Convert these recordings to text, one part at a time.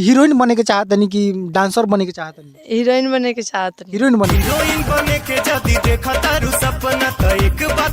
Heroine बने के चाहतनी कि डांसर बने के चाहतनी? हीरोइन बने के चाहत रही। हीरोइन बने। हीरोइन बने के जदी देखा तारू सपना त एक बात।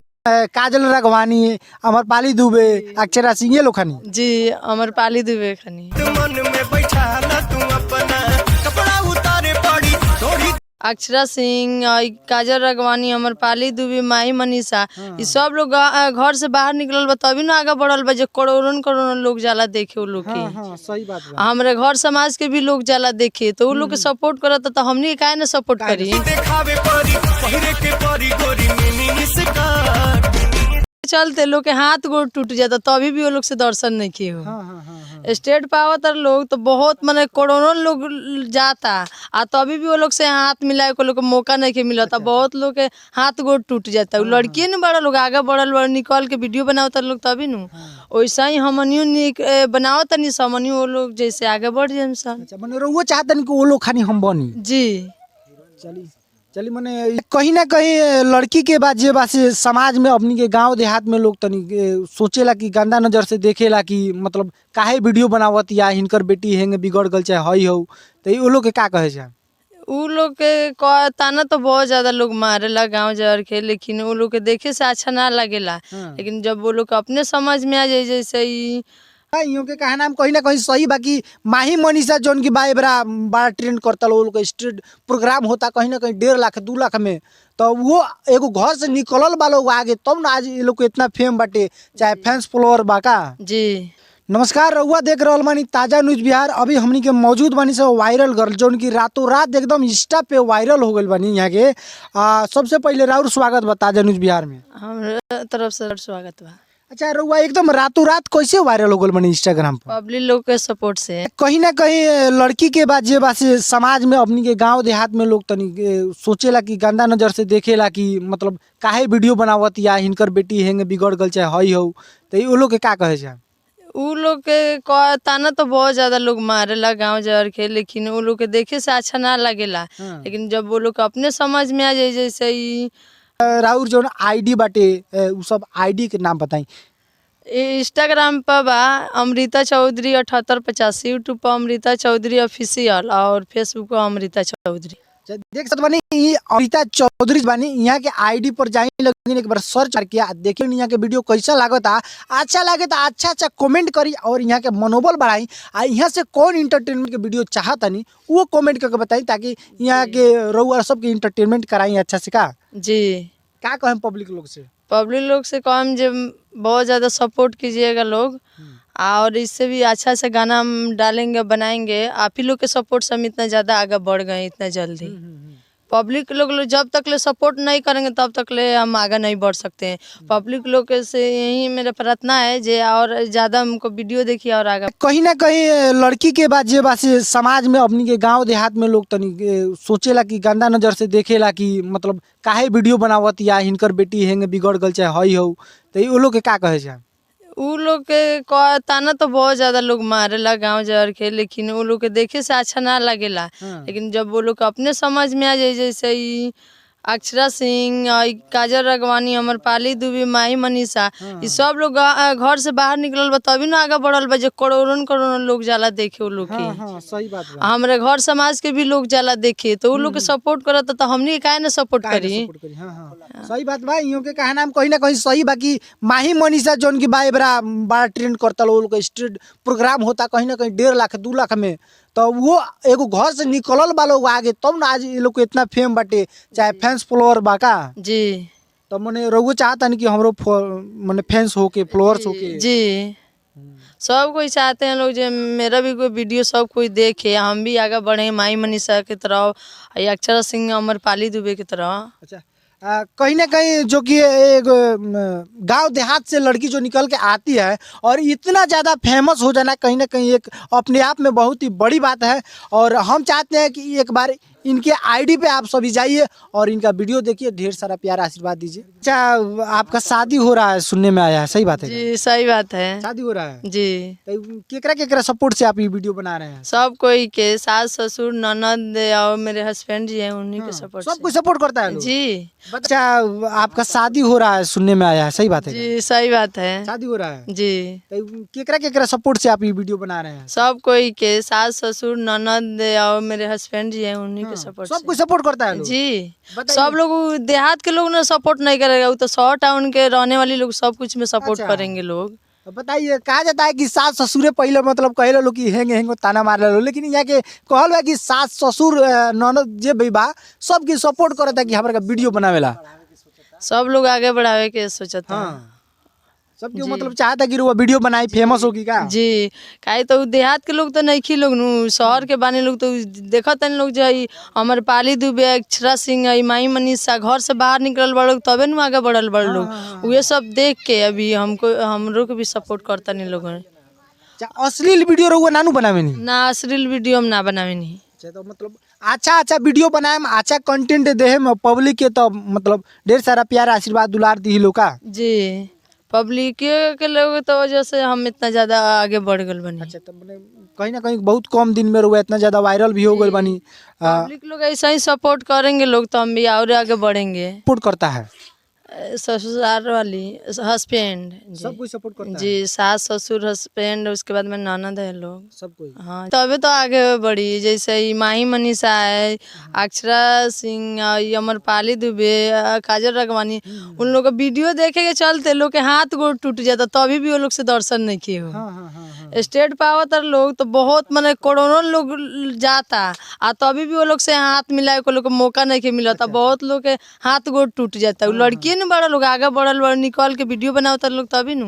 काजल राघवानी, अमरपाली दुबे, अक्षरा सिंह, ये लोग खानी? जी, अमरपाली दुबे खनी। मन में बैठा ला तू अपना, कपड़ा उतारे पड़ी थोड़ी। अक्षरा सिंह और ई काजल राघवानी, अमरपाली दुबे, माही मनीषा, ई सब लोग घर से बाहर निकलल बा तभी ना आगे बढ़ल बा, जे करोड़न करोड़न लोग जाला देखे उ लोग के। हाँ, सही बात बा। हमरे घर समाज के भी लोग जाला देखे, तो उ लोग के सपोर्ट करत तो हमनी के काहे ना सपोर्ट करी? देखावे पड़ी, पहिरे के पड़ी गोरी मिनी स्कर्ट। चलते लोग के हाथ गोड़ टूट जाता, तभी भी वो लोग से दर्शन नहीं किए हो। हाँ हाँ हाँ हाँ स्टेट पावत लोग तो बहुत मने करोड़ों लोग जाता आ तभी भी वो लोग से हाथ मिलाए को लोग के मौका नहीं के मिलता। बहुत लोग के हाथ गोड़ टूट जाता। उ लड़किए न बड़ा लोग आगे बढ़ल बड़, निकल के वीडियो बनावता लोग, तभी नु वैसा ही हमनियो निक बनावत तनी हमनियो वो लोग जैसे आगे बढ़ जाए सन। अच्छा, मने रउआ चाहतनी कि वो लोग खानी हम बनी? जी। चली चली, मने कहीं ना कहीं लड़की के बाद जे बा से समाज में, अपनी के गांव देहात में लोग तनी सोचेला कि गंदा नजर से देखेला कि मतलब काहे वीडियो बनावत या हिनकर बेटी हेंग बिगड़ गल चाहे हई हो, तो ई उ लोग के का कहे छै? उ लोग के ताना तो बहुत ज्यादा लोग मारेला गांव जवर के, लेकिन उ लोग के देखे से अच्छा ना लगेला। लेकिन जब वो लोग के अपने समझ में आ जाए, जैसे ई हाँ, इहों के कहना हम कहीं ना कहीं सही बा कि माही मनीषा जौन की बा एबरा बड़ा ट्रेंड करता, लोग के स्ट्रीट प्रोग्राम होता कहीं ना कहीं 1.5 लाख 2 लाख में, तो वो एगो घर से निकलल बा लोग आगे, तब ना आज ये लोग के इतना फेम बाटे, चाहे फैंस फॉलोअर बा का। जी। नमस्कार, रउआ देख रहल बानी ताजा न्यूज बिहार। अभी हमनी के मौजूद बानी से वायरल गर्ल, जौन की रातों रात एकदम इंस्टा पे वायरल हो गइल बानी यहाँ के। सबसे पहले राउर स्वागत बा ताजा न्यूज बिहार में। हमरा तरफ से स्वागत बा। अच्छा, रउआ एकदम रातों रात कैसे वायरल हो गइल बानी इंस्टाग्राम पर? पब्लिक लोग के सपोर्ट से। कहीं ना कहीं लड़की के बाद जे बा से समाज में, अपनी के गांव देहात में लोग तनी सोचेला कि गंदा नजर से देखेला कि मतलब काहे वीडियो बनावत या हिनकर बेटी हेंग बिगड़ गल चाहे हई हो, तो ई उ लोग के का कहे छै? उ लोग के ताना तो बहुत ज्यादा लोग मारेला गांव जवर के, लेकिन उ लोग के देखे से अच्छा ना लगेला। लेकिन जब वो लोग के अपने समझ में आ जाए, जैसे ई राउर जौन आईडी बाटे, उ सब आईडी के नाम बताई। इंस्टाग्राम पर बा अमृता चौधरी 7885, यूट्यूब पर अमृता चौधरी ऑफिशियल और फेसबुक पर अमृता चौधरी। देख सकत बानी, ई अमृता चौधरी बानी। यहाँ के आईडी पर जाई लगिन, एक बार सर्च करके आ देखी यहाँ के वीडियो कैसा लागता। अच्छा लागे तो अच्छा अच्छा कमेंट करी और यहाँ के मनोबल बढ़ाई आ यहाँ से कौन इंटरटेनमेंट के वीडियो चाहतनी, वो कमेंट करके बताई, ताकि यहाँ के रउआ सबके इंटरटेनमेंट कराई अच्छा से का। जी। का कहें पब्लिक लोग से? पब्लिक लोग से कहम जे बहुत ज़्यादा सपोर्ट कीजिएगा लोग और इससे भी अच्छा से गाना हम डालेंगे, बनाएंगे। आप ही लोग के सपोर्ट से हम इतना ज़्यादा आगे बढ़ गए इतना जल्दी। पब्लिक लोग लोग जब तक ले सपोर्ट नहीं करेंगे, तब तक ले हम आगे नहीं बढ़ सकते हैं। पब्लिक लोग के से यही मेरा प्रार्थना है जे और ज़्यादा हमको वीडियो देखिए और आगे। कहीं ना कहीं लड़की के बाद जे बा से समाज में, अपनी के गांव देहात में लोग तनी सोचेला कि गंदा नजर से देखेला कि मतलब काहे वीडियो बनावत या हिनकर बेटी हेंग बिगड़ गल चाहे हई हो, तो ई उ लोग के का कहे छै? उ लोग के ताना तो बहुत ज़्यादा लोग मारेला गांव जवर के, लेकिन उ लोग के देखे से अच्छा ना लगेला। लेकिन जब वो लोग के अपने समझ में आ जाए, जैसे ई अक्षरा सिंह और ई काजल राघवानी, अमरपाली दुबे, माही मनीषा, ई सब लोग घर से बाहर निकलल बा तभी ना आगे बढ़ल बा, जे करोड़न करोड़न लोग जाला देखे उ लोग के। हाँ, सही बात बा। हमरे घर समाज के भी लोग जाला देखे, तो उ लोग के सपोर्ट करत तो हमनी के काहे ना सपोर्ट काहे ना करी? सपोर्ट करी? हाँ हाँ सही बात बा। इहों के कहना हम कहीं ना कहीं सही बा कि माही मनीषा जौन की बा एबरा बड़ा ट्रेंड करता, लोग के स्ट्रीट प्रोग्राम होता कहीं ना कहीं 1.5 लाख 2 लाख में, तो वो एगो घर से निकलल बा लोग आगे, तब ना आज ये लोग के इतना फेम बाटे, चाहे फैंस फॉलोअर बा का। जी। तो मने रउआ चाहतनी कि हमरो मने फैंस होके, फॉलोअर्स होके? जी, सब कोई चाहते हैं लोग जो मेरा भी कोई वीडियो सब कोई देखे, हम भी आगे बढ़े माही मनीषा की तरह या अक्षरा सिंह, अमरपाली दुबे की तरह। अच्छा, कहीं ना कहीं जो कि एक गांव देहात से लड़की जो निकल के आती है और इतना ज़्यादा फेमस हो जाना कहीं ना कहीं एक अपने आप में बहुत ही बड़ी बात है और हम चाहते हैं कि एक बार इनके आईडी पे आप सभी जाइए और इनका वीडियो देखिए, ढेर सारा प्यार आशीर्वाद दीजिए। अच्छा, आपका शादी हो रहा है सुनने में आया है, सही बात है क्या? जी सही बात है। शादी हो रहा है? जी। तो केकरा केकरा सपोर्ट से आप ये वीडियो बना रहे हैं? सब कोई के, सास ससुर ननद और मेरे हस्बैंड जी हैं, उन्हीं के सपोर्ट सब कोई सपोर्ट करता है से। लोग? जी। अच्छा, आपका शादी हो रहा है सुनने में आया है, सही बात है क्या? जी सही बात है। शादी हो रहा है? जी। तो केकरा केकरा सपोर्ट से आप ये वीडियो बना रहे हैं? सब कोई के, सास ससुर ननद और मेरे हस्बैंड जी हैं, उन्हीं के सपोर्ट सब से। कोई सपोर्ट करता है लोग? जी। बताइए। सब लोग देहात के लोग ना सपोर्ट नहीं करेगा, वो तो शहर टाउन के रहने वाले लोग सब कुछ में सपोर्ट अच्छा। करेंगे लोग। अब बताइए, कहा जाता है कि सास ससुरे पहले मतलब कहे लोग कि हेंग हेंग ताना मार लो, लेकिन यहाँ के कहल बा कि सास ससुर ननद जे भी बा सबके सपोर्ट करता कि हमरा का वीडियो बनावेला। सब लोग आगे बढ़ावे के सोचता है। हाँ, सबके मतलब चाहता कि रुआ वीडियो बनाई फेमस होगी का। जी, काहे तो उ देहात के लोग तो नइखी लोग नु, शहर के बानी लोग तो देखत तनी लोग जे हमर पाली दुबे, अक्षरा सिंह, ई माई मनीषा घर से बाहर निकलल बड़ लोग तबे नु आगे बढ़ल बड़ लोग। उहे सब देख के अभी हमको हमरो के भी सपोर्ट करता नहीं लोग। अच्छा, अश्लील वीडियो रहुआ नानू बनावे नी? ना, अश्लील वीडियो हम ना बनावे नी। अच्छा, तो मतलब अच्छा अच्छा वीडियो बनाएम, अच्छा कंटेंट देहेम पब्लिक के, तो मतलब ढेर सारा प्यार आशीर्वाद दुलार दी लोग का। जी, पब्लिक के लोग तो वजह से हम इतना ज़्यादा आगे बढ़ गए बनी। अच्छा, तो मने कहीं ना कहीं बहुत कम दिन में रहुआ इतना ज़्यादा वायरल भी हो गए बनी। पब्लिक लोग ऐसा ही सपोर्ट करेंगे लोग तो हम भी और आगे बढ़ेंगे। सपोर्ट करता है ससुराल वाली हस्बैंड जी। सब कोई सपोर्ट करता है? जी, सास ससुर हस्बैंड, उसके बाद में ननद है लोग। सब कोई। हाँ, तबे तो आगे बढ़ी। जैसे ई माही मनीषा है, अक्षरा सिंह, ई अमरपाली दुबे, काजल राघवानी, उन लोग का वीडियो देखे के चलते लोग के हाथ गोड़ टूट जाता, तभी भी वो लोग से दर्शन नहीं किए हो। हाँ हाँ हाँ हाँ। स्टेट पावत लोग तो बहुत माने करोड़ों लोग जाता आ तभी भी वो लोग से हाथ मिलाए को लोग के मौका नहीं के मिलता। बहुत लोग के हाथ गोड़ टूट जाता। उ लड़किए न बड़ा लोग आगे बढ़ल बड़ निकल के वीडियो बनावता लोग तभी नु।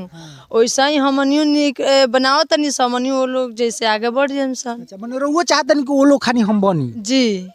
वैसा ही हमनियो निक बनावत तनी हमनियो वो लोग जैसे आगे बढ़ जाए सन। अच्छा, मने रहुआ चाहतनी कि वो लोग खानी हम बनी? जी।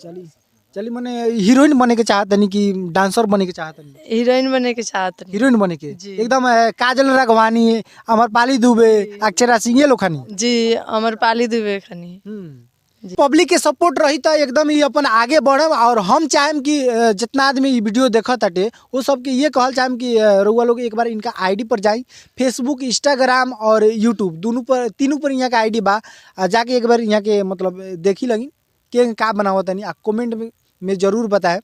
चली चली, मने हीरोइन बने के चाहतनी कि डांसर बने के चाहतनी? हीरोइन बने के चाहत रही। हीरोइन बने के? जी। एकदम काजल राघवानी, अमरपाली दुबे, अक्षरा सिंह ये लोग खानी। जी, अमरपाली दुबे खानी। पब्लिक के सपोर्ट रही तो एकदम ही अपन आगे बढ़म। और हम चाहेम कि जितना आदमी ई वीडियो देखत ताटे वो सबके ये कहल चाहेम कि रउआ लोग एक बार इनका आईडी पर जाई, फेसबुक, इंस्टाग्राम और यूट्यूब दोनों पर, तीनों पर यहाँ का आईडी बा, जाके एक बार यहाँ के मतलब देखी लगी के का बनावत तनी, आ कमेंट में जरूर बताए।